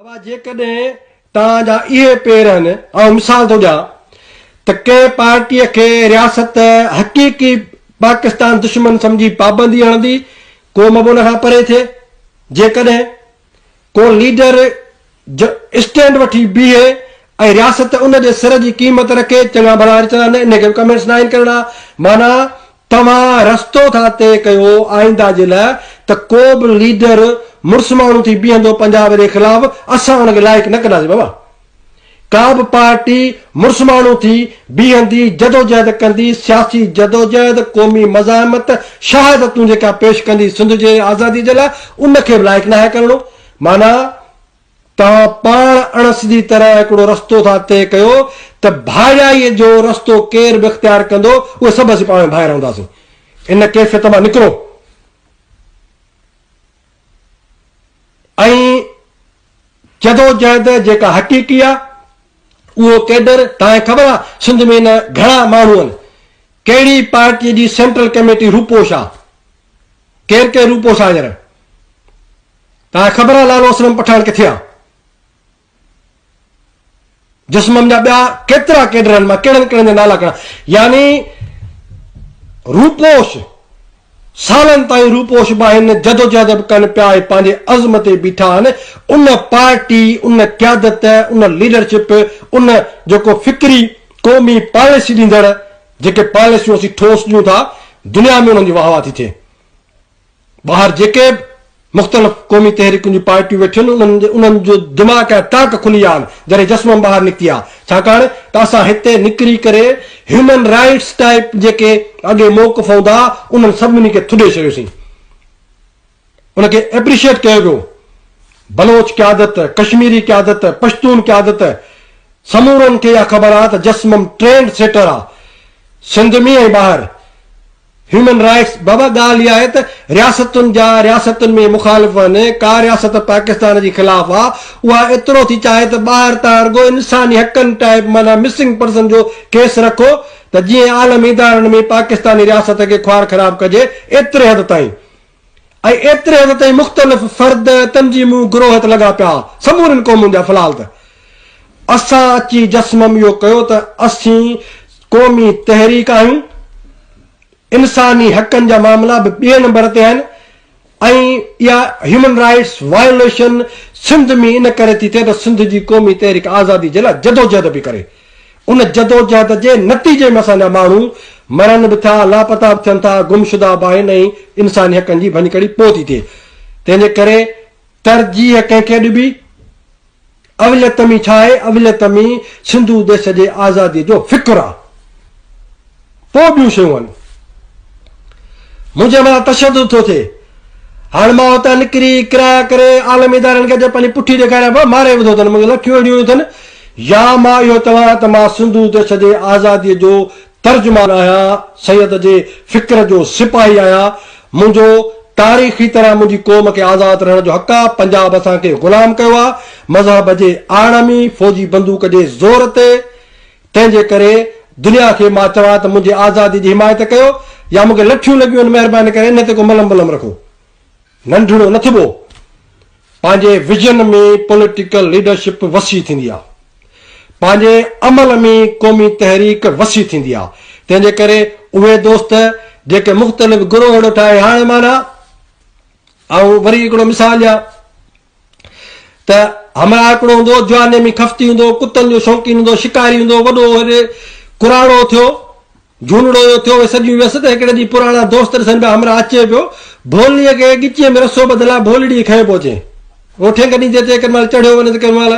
بابا جيڪڏهن توهان جا اهي پير آهن، آئون مثال ٿو ڏيان ته ڪنهن پارٽيء کي رياست حقيقي پاڪستان دشمن سمجهي پابندي هڻندي، قوم به ان کان پري ٿئي. جيڪڏهن ڪو ليڊر اسٽينڊ وٺي بيهي ۽ رياست ان جي سر جي قيمت رکي، چڱا ڀلا وري چوندا نه ان کي به ڪمينٽس ناهن ڪرڻا، معنيٰ توهان رستو ٿا طئي ڪيو آئنده جي لاء ته ڪو به ليڊر مڙس ماڻهو ٿي بيهندو پنجاب جي خلاف اسان ان کي لائق نه ڪنداسين بابا ڪا به پارٽي مڙس ماڻهو ٿي بيهندي جدوجهد ڪندي سياسي جدوجهد قومي مزاحمت شهادتون جيڪا پيش ڪندي سنڌ جي آزادي جي لاء ان کي به لائق ناهي ڪرڻو معنيٰ توهان پاڻ اڻ سڌي طرح هڪڙو رستو ٿا طئي ڪيو ته ڀائرائيء جو رستو ڪير به اختيار ڪندو، اهي سڀ اسين پاڻ ۾ ڀائر هونداسين. ان ڪيفيت مان نڪرو ۽ جدوجهد جيڪا حقيقي آ، اهو ڪيڊر، توهان کي خبر آ سنڌ ۾ هن گهڻا ماڻهو آهن، ڪهڙي پارٽيء جي سينٽرل ڪميٽي روپوش آ؟ ڪير ڪير روپوش آ هينئر؟ توهان کي خبر آهي لالو اسلم پٺاڻ ڪٿي آ؟ جسمم جا ٻيا ڪيترا ڪيڊر آهن مان ڪهڙن ڪهڙن جا نالا کڻان يعني روپوش سالن تائين روپوش به آهن جدوجهد به ڪن پيا ۽ پنهنجي عزم تي بيٺا آهن ان پارٽي ان قيادت ان ليڊرشپ ان جيڪو فڪري قومي پاليسي ڏيندڙ جيڪي پاليسيون اسين ٺوس ڏيون ٿا دنيا ۾ انهن جي واهه واهه ٿي ٿئي ٻاهر جيڪي به مختلف قومي تحريڪن جون پارٽيون ويٺيون آهن انهن جو دماغ ۽ طاق کلي ويا آهن جڏهن جسمم ٻاهر نڪتي آهي ڇاڪاڻ ته اسان هتي نڪري ڪري هيومن رائيٽس ٽائيپ جيڪي اڳي موقف هوندا ها انهن سڀني کي ٿڏي ڇڏيوسين ان کي اپريشيٽ ڪيو ويو بلوچ قيادت ڪشميري قيادت پشتون قيادت سمورن کي اها خبر آهي ته جسمم ٽرينڊ سيٽر آهي سنڌ ۾ ۽ ٻاهر هيومن رائيٽس بابا ڳالهه اها آهي ته رياستن جا رياستن ۾ مخالف آهن، ڪا رياست پاڪستان جي خلاف آ اها ايترو ٿي چاهي ته ٻاهر تان رڳو انساني حقن ٽائيپ معنيٰ مسنگ پرسن جو ڪيس رکو ته جيئن عالمي ادارن ۾ پاڪستاني رياست کي خوار خراب ڪجي ايتري حد تائين ۽ ايتري حد تائين مختلف فرد، تنظيمون، گروهه ته لڳا پيا سمورين قومن جا في الحال ته اسان اچي جسمم اهو ڪيو ته اسين قومي تحريڪ آهيون، انساني حقن جا معاملا به ٻئي نمبر تي آهن ۽ اها هيومن رائيٽس وايوليشن سنڌ ۾ ان ڪري ٿي ٿئي ته سنڌ جي قومي تحريڪ آزادي جي لاء جدوجهد پئي ڪري. ان جدوجهد جي نتيجي ۾ اسان جا ماڻهو مرن به ٿا، لاپتا به ٿين ٿا، گمشده به آهن ۽ انساني حقن جي ڀڃڪڙي پوء ٿي ٿئي. تنهن جي ڪري ترجيح ڪنهن کي ڏبي؟ اوليت ۾ ڇا آهي؟ اوليت ۾ سنڌو ديس جي آزاديء جو فڪر آهي. پوء ٻيون شيون آهن. منهنجي مٿان تشدد ٿو ٿئي. هاڻ مان اتان نڪري ڪرايا ڪري عالمي ادارن کي اچي پنهنجي پٺي ڏيکاريان پيو، ماري وڌو اٿن، مون کي لٺيون اهڙيون هنيون اٿن. يا مان اهو چوان ته مان سنڌو ديس جي آزاديء جو ترجمان آهيان، سيد جي فڪر جو سپاهي آهيان، منهنجو تاريخي طرح منهنجي قوم کي آزاد رهڻ جو حق آ، پنجاب اسان کي غلام ڪيو آ، مذهب جي آڙ ۾، فوجي بندوق جي زور تي، تنهن جي ڪري دنيا کي مان چوان ته منهنجي آزادي جي حمايت ڪيو يا مون کي لٺيون لڳيون آهن مهرباني ڪري انهي تي ڪو ملم بلم رکو. ننڍڙو نه ٿبو. پنهنجي ويزن ۾ پوليٽيڪل ليڊرشپ وسيع ٿيندي آ. پنهنجي عمل ۾ قومي تحريڪ وسيع ٿيندي آ. تنهن جي ڪري اهي دوست جيڪي مختلف گروهه اهڙو ٺاهي هاڻي معنيٰ آئون وري هڪڙو مثال ڏيان ته همراهه هڪڙو هوندو هو، جوانيء ۾ خفتي هوندو هو، ڪتن جو شوقين هوندو هو، شڪاري هوندو هو، وڏو هيڏي ڪراڙو ٿيو، جهونڙو اهو ٿيو، اهي سڄيون ويس ته هڪڙي ڏينهن پراڻا دوست ڏسن پيا، همراهه اچي پيو، ڀولڙيء کي ڳچيء ۾ رسو ٻڌل آهي، ڀولڙي کنيو پيو اچي. هو ٺينگ ڏيندي اچي، ڪنهن مهل چڙهيو وڃي ته ڪنهن مهل.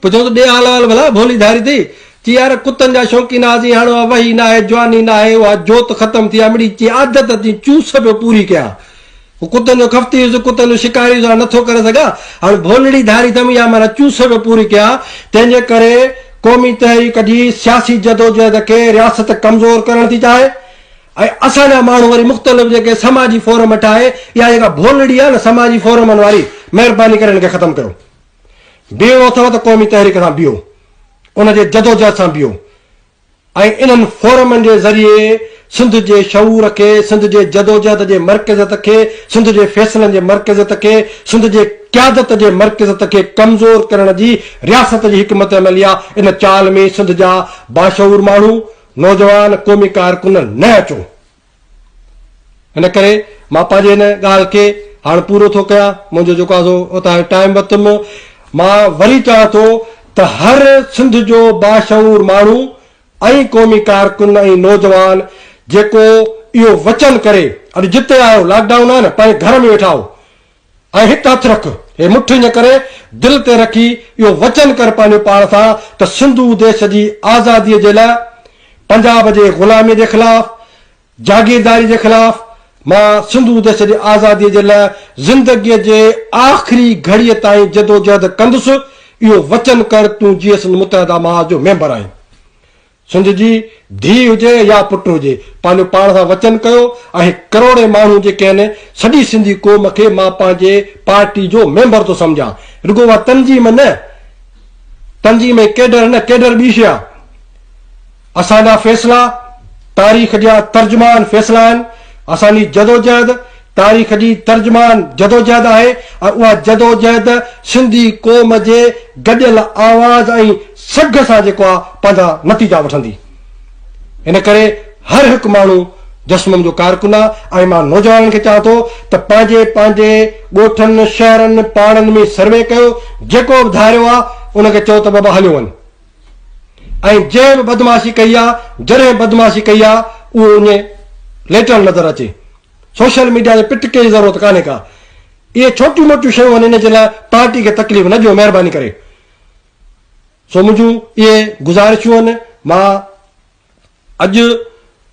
پڇيو ته ڏي حال احوال ڀلا، ڀولي ڌاري ٿي؟ چي يار ڪتن جا شوقين آهاسين، هاڻ اها وهي ناهي، جواني ناهي، اها جوت ختم ٿي آ، مڙئي چي عادت اچي چوس پيو پوري ڪيان. هو ڪتن جو خفتي هيس، ڪتن جو شڪاري هيس، هاڻ نٿو ڪري سگهان، هاڻ ڀولڙي ڌاري اٿم، اها معنيٰ چوس پيو پوري ڪيان، تنهن جي ڪري قومي تحريڪ جي سياسي جدوجهد کي رياست ڪمزور ڪرڻ ٿي چاهي ۽ اسان جا ماڻهو وري مختلف جيڪي سماجي فورم ٺاهي اها جيڪا ڀولڙي آهي نه سماجي فورمن واري مهرباني ڪري ان کي ختم ڪيو. بيهڻو اٿو ته قومي تحريڪ سان بيهو، ان جي جدوجهد سان بيهو ۽ انهن فورمن جي ذريعي سنڌ جي شعور کي، سنڌ جي جدوجهد جي مرڪزيت کي، سنڌ جي فيصلن جي مرڪزيت کي، سنڌ جي قيادت جي مرڪزيت کي ڪمزور ڪرڻ جي رياست جي حڪمت عملي آ، ان چال ۾ سنڌ جا باشعور ماڻهو، نوجوان، قومي ڪارڪن نه اچو. ان ڪري مان پنهنجي هن ڳالهه کي هاڻ پورو ٿو ڪيان، منهنجو جيڪو آ سو اتان ٽائيم ورتم. مان وري چوان ٿو ته هر سنڌ جو باشعور ماڻهو ۽ قومي ڪارڪن ۽ نوجوان جيڪو اهو وچن ڪري اڄ جتي آهيو لاڪ ڊائون آهي نه پنهنجي گهر ۾ ويٺا آهو ۽ هت هٿ رک هي مٺ ائين ڪري دل تي رکي اهو وچن ڪر پنهنجو پاڻ سان ته سنڌو ديش جي آزادي جي لاء پنجاب جي غلامي جي خلاف جاگيرداري جي خلاف مان سنڌو ديش جي آزادي جي لاء زندگي جي آخري گهڙي تائين جدوجهد ڪندس، اهو وچن ڪر تون جيئي سنڌ متحده محاذ جو ميمبر آهين. سنڌ جي ڌيء هجي يا پٽ هجي پنهنجو پاڻ سان وچن ڪيو ۽ هي ڪروڙين ماڻهو جيڪي آهن سڄي سنڌي قوم کي مان پنهنجي پارٽي جو ميمبر ٿو سمجهان رڳو اها تنظيم نه تنظيم ۽ ڪيڊر نه ڪيڊر ٻي شيء آهي. اسان جا فيصلا تاريخ جا ترجمان فيصلا آهن، اسان جي جدوجهد تاريخ جي ترجمان جدوجهد آهي ۽ اها جدوجهد سنڌي قوم جي گڏيل آواز ۽ سگهه سان جيڪو آهي پنهنجا نتيجا وٺندي. ان ڪري هر هڪ ماڻهو جسمم جو ڪارڪن آهي ۽ مان نوجوانن کي چوان ٿو ته پنهنجي پنهنجي ڳوٺن، شهرن، پاڙن ۾ سروي ڪيو، جيڪو به ڌاريو آهي ان کي چئو ته بابا هليو وڃ. ۽ جنهن به بدمعاشي ڪئي آ جڏهن بدمعاشي ڪئي آ اهو اڃي ليٽڻ نظر اچي سوشل ميڊيا تي پٽڪي جي ضرورت ڪانهي ڪا اهي ڇوٽيون موٽيون شيون آهن ان جي لاء پارٽي کي تڪليف نه ڏيو مهرباني ڪري سو منهنجون اهي گذارشون آهن مان اڄ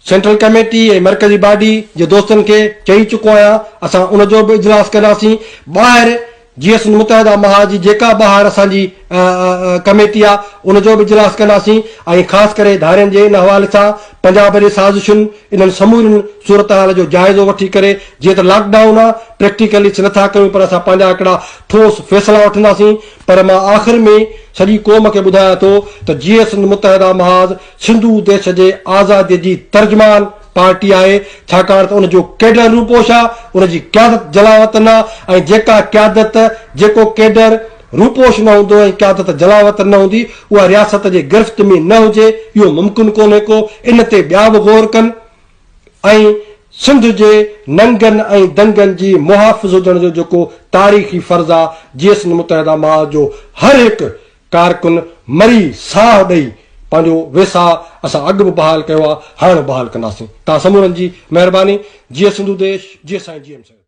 سينٽرل ڪميٽي ۽ مرڪزي باڊي جي دوستن کي چئي چڪو آهيان اسان ان جو به اجلاس ڪنداسين ٻاهر جي ايس متحده محاذ جي جيڪا ٻاهر اسان جي ڪميٽي آهي ان جو به اجلاس ڪنداسين ۽ خاص ڪري ڌارين جي ان حوالي سان پنجاب جي سازشن انهن سمورين صورتحال جو جائزو وٺي ڪري جيئن ته لاڪ ڊائون آهي پريڪٽيڪلي نٿا ڪيون پر اسان پنهنجا هڪڙا ٺوس فيصلا وٺنداسين پر مان آخر ۾ سڄي قوم کي ٻڌايان ٿو ته جيئي سنڌ متحده محاذ سنڌو ديش جي آزادي جي ترجمان پارٽي آهي ڇاڪاڻ ته ان جو ڪيڊر روپوش آ، ان جي قيادت جلاوطن آ ۽ جيڪا قيادت، جيڪو ڪيڊر روپوش نه هوندو ۽ قيادت جلاوطن نه هوندي اها رياست جي گرفت ۾ نه هجي اهو ممڪن ڪونهي ڪو، ان تي ٻيا به غور ڪن ۽ سنڌ جي ننگن ۽ دنگن جي محافظ هجڻ جو جيڪو تاريخي فرض آ جيئي سنڌ متحده محاذ جو هر هڪ ڪارڪن مري ساهه ڏئي پنهنجو ويساهه اسان اڳ به بحال ڪيو آ هاڻ به بحال ڪنداسين توهان سمورن جي مهرباني جيئي سنڌو ديش جيئي سائين جي ايم سيد.